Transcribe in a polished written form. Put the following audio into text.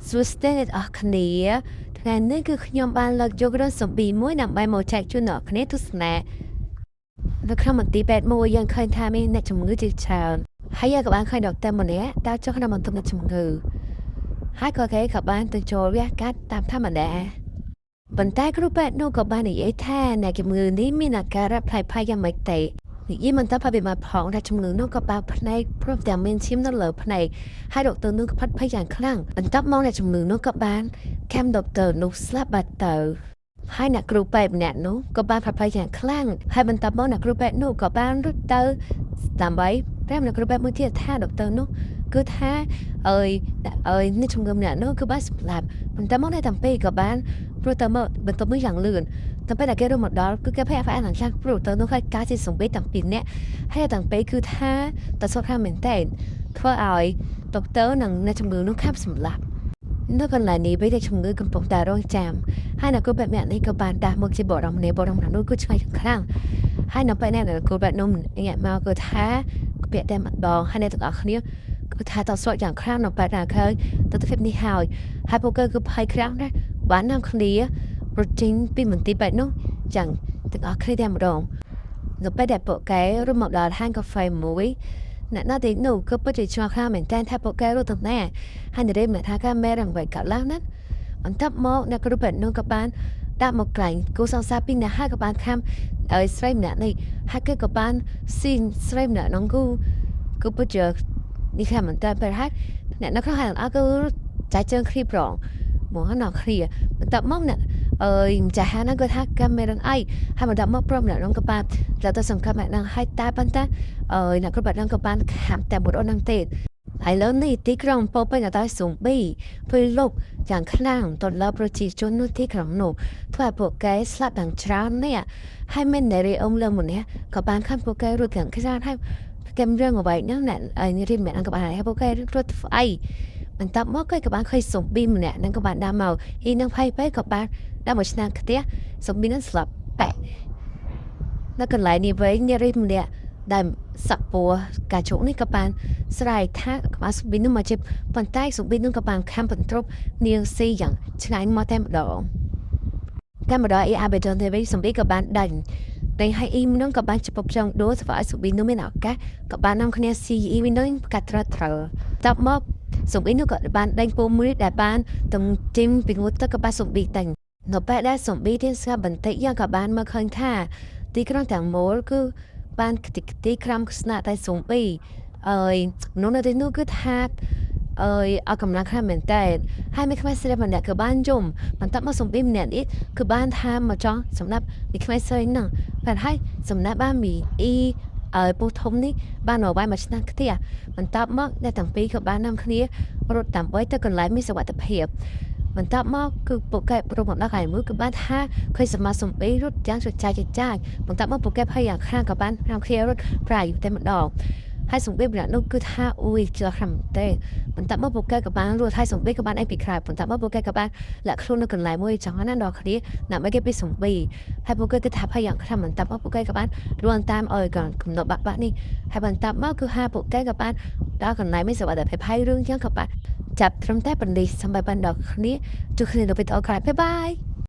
សួស្តីអ្នកទាំងអស់គ្នាថ្ងៃនេះគឺខ្ញុំបានលើកយករឿងសំប៊ីមួយដើម្បីមកចែកជូនអ្នកគ្នាទស្សនានៅក្នុងមន្ទីរពេទ្យមួយយើងឃើញថាមានអ្នកជំងឺជាច្រើនហើយយើងក៏បានឃើញដុកទ័រម្នាក់ដើរចុះក្នុងបន្ទប់អ្នកជំងឺហើយក៏គេក៏បានទៅចូលវះកាត់តាមធម្មតាប៉ុន្តែគ្រូពេទ្យនោះក៏បាននិយាយថាអ្នកជំងឺនេះមានអាការៈប្លែកៗយ៉ាងម៉េចទេនិយាយមិនតបពីមកផងថាជំងឺនោះក៏បើកភ្នែកព្រមទាំងមានឈាមនៅលើភ្នែកហើយដុកទ័រនោះក៏ផិតភ័យយ៉ាងខ្លាំងបន្ទាប់មកអ្នកជំងឺនោះក៏បានខាំដុកទ័រនោះស្លាប់បាត់ទៅហើយអ្នកគ្រូពេទ្យម្នាក់នោះក៏បានផិតភ័យយ៉ាងខ្លាំងហើយបន្ទាប់មកអ្នកគ្រូពេទ្យនោះក៏បានរត់ទៅដើម្បីប្រាប់អ្នកគ្រូពេទ្យមួយទៀតថាដុកទ័រនោះគឺថាអើយអើយនេះជំងឺម្នាក់នោះគឺបានស្លាប់បន្ទាប់មកអ្នកទាំងពីរក៏បានព្រោះទៅមកបន្ទាប់នោះយ៉ាងលឿនតែពេលដែលគេរត់មកដល់គឺគេភ័យអានឡើងព្រោះទៅនោះហើយការជាសំបីតាំងពីអ្នកហើយតាំងពីគឺថាតសខាមែនតើធ្វើឲ្យដុកទ័រនិងអ្នកជំងឺនោះខាប់សម្លាប់នៅកន្លែងនេះពេលដែលជំងឺកំពុងតែរងចាំហើយអ្នកគ្រូពេទ្យម្នាក់នេះក៏បានដាស់មកជាបរិមនេះបរិមនោះគឺឆ្ងាយខ្លាំងហើយនៅពេលនេះអ្នកគ្រូពេទ្យនោះងាកមកគឺថាពាក្យតែម្ដងហើយអ្នកទាំងអស់គ្នាគឺថាតស្វយ៉ាងខ្លាំងនៅពេលដែលឃើញទស្សនភាពនេះហើយហើយពួកគេគឺភ័យខ្លាំងណាស់បាននាំគ្នារត់ចេញពីមន្ទីរពេទ្យនោះយ៉ាងទាំងអស់គ្នាតែម្ដងនៅពេលដែលពួកគេរត់មកដល់ហាងកាហ្វេមួយអ្នកណាទីនោះក៏ពិតជាឆ្ងល់ខ្លាំងមែនទែនថាពួកគេរត់ទៅណាហើយនារីម្នាក់ថាកាមេរ៉ាអ្វីកើតឡើងណាបន្ទាប់មកអ្នកគ្រូពេទ្យនោះក៏បានដាក់មកកន្លែងគូសង្សារពីរនាក់ហើយក៏បានខាំឲ្យស្រីម្នាក់នេះហើយគេក៏បានស៊ីនស្រីម្នាក់នោះគឺពិតជានេះខាំមែនតើពេលហើយអ្នកនៅក្នុងហាងអើគឺចាយជើងគ្រីប្រងមកណោះគ្នាបន្ទាប់មកអ្នកអើយម្ចាស់ហាងហ្នឹងគាត់ថាកាមេរ៉ាអីហើយបន្ទាប់មកព្រមអ្នកនោះក៏បានแล้วទៅសង្ឃឹមអ្នកហ្នឹងហើយតែប៉ុន្តែអើយអ្នកគ្រប់បែបហ្នឹងក៏បានខាំតែមួយអូនហ្នឹងទេហើយលើនេះទីក្រុងពោពេញទៅដោយសូប៊ីពេលលុបយ៉ាងខ្លាំងទៅលើប្រជាជននៅទីក្រុងនោះធ្វើឲ្យពួកគេស្លាប់យ៉ាងច្រើននេះហើយមាននារីអ៊ំលើម្នាក់ក៏បានខាំពួកគេរត់យ៉ាងខ្លាំងហើយគេរឿងអ្វីហ្នឹងអ្នកនារីម្នាក់ហ្នឹងក៏បានឲ្យពួកគេរត់អីបន្ទាប់មកគេក៏បានឃើញសូប៊ីម្នាក់ហ្នឹងក៏បានដើរមកអ៊ីនឹងភ័យពេកក៏បានដើរមកឆ្នាំងខ្ទះសូប៊ីហ្នឹងស្លាប់បែនៅកន្លែងនេះវិញនារីម្នាក់ដែលសក់ពណ៌កាជុកនេះក៏បានស្រែកថាក្បាលសូប៊ីនោះមកជិបប៉ុន្តែសូប៊ីនោះក៏បានខាំបន្ទ្រប់នាងស៊ីយ៉ាងឆ្ងាញ់មកតែម្ដងតែម្ដងអ៊ីអាបេដនទេវិញសូប៊ីក៏បានដាញ់តែហើយអ៊ីនោះក៏បានជប់ចង់ដួលធ្វើឲ្យសូប៊ីនោះមានឱកាសក៏បាននាំគ្នាស៊ីអ៊ីនោះកាត់ត្រត្រូវតបមកសូប៊ីនោះក៏បានដេញពូមួយដែលបានទំជីមពីងូតទៅក៏បានសូប៊ីតែងនៅពេលដែលសូប៊ីទៀនស្ងាត់បន្តិចយ៉ាងក៏បានមើលឃើញថាទីក្រុងទាំងមូលគឺបានខ្ទេចខ្ទីក្រំស្នាក់តែសូប៊ីអើយនោះនៅទីនោះគឺថាអើយអត់កម្លាំងខ្លាំងមែនតើហើយមីក្មេងស្រីម្នាក់ក៏បានយំបន្ទាប់មកសូប៊ីម្នាក់នេះគឺបានថាមកចង់សម្រាប់មីក្មេងស្រីហ្នឹងតែហើយសម្រាប់បានមីអ៊ីអើយពូធំនេះបានមកវាយមកឆ្នាំខ្ទះបន្ទាប់មកអ្នកទាំងពីរក៏បាននាំគ្នារត់ដើម្បីទៅកន្លែងមានសុវត្ថិភាពបន្ទាប់មកគឺពួកគេរត់មកដល់កន្លែងមួយគឺបានថាឃើញសមាសំបីរត់យ៉ាងចចាយចចាយបន្ទាប់មកពួកគេភ័យយ៉ាងខ្លាំងក៏បាននាំគ្នារត់ប្រាយតែម្ដងហើយសំបីម្នាក់នោះគឺថាអ៊ុយជឿខ្លាំងទេបន្ទាប់មកពួកគេក៏បានរត់ហើយសំបីក៏បានអីពីក្រៅបន្ទាប់មកពួកគេក៏បានលាក់ខ្លួននៅកន្លែងមួយចង់ណាស់ដល់គ្នាដើម្បីគេពីសំបីហើយពួកគេគឺថាភ័យយ៉ាងខ្លាំងបន្ទាប់មកពួកគេក៏បានរត់តាមអើយកំណត់បាក់បាក់នេះហើយបន្ទាប់មកគឺហាពួកគេក៏បានដល់កន្លែងមានសុវត្ថិភាពហើយរឿងយ៉ាងក៏បានចាប់ត្រឹមតែប៉ុណ្នេះសម្រាប់បានដល់គ្នាជួបគ្នានៅវីដេអូក្រោយបាយបាយ។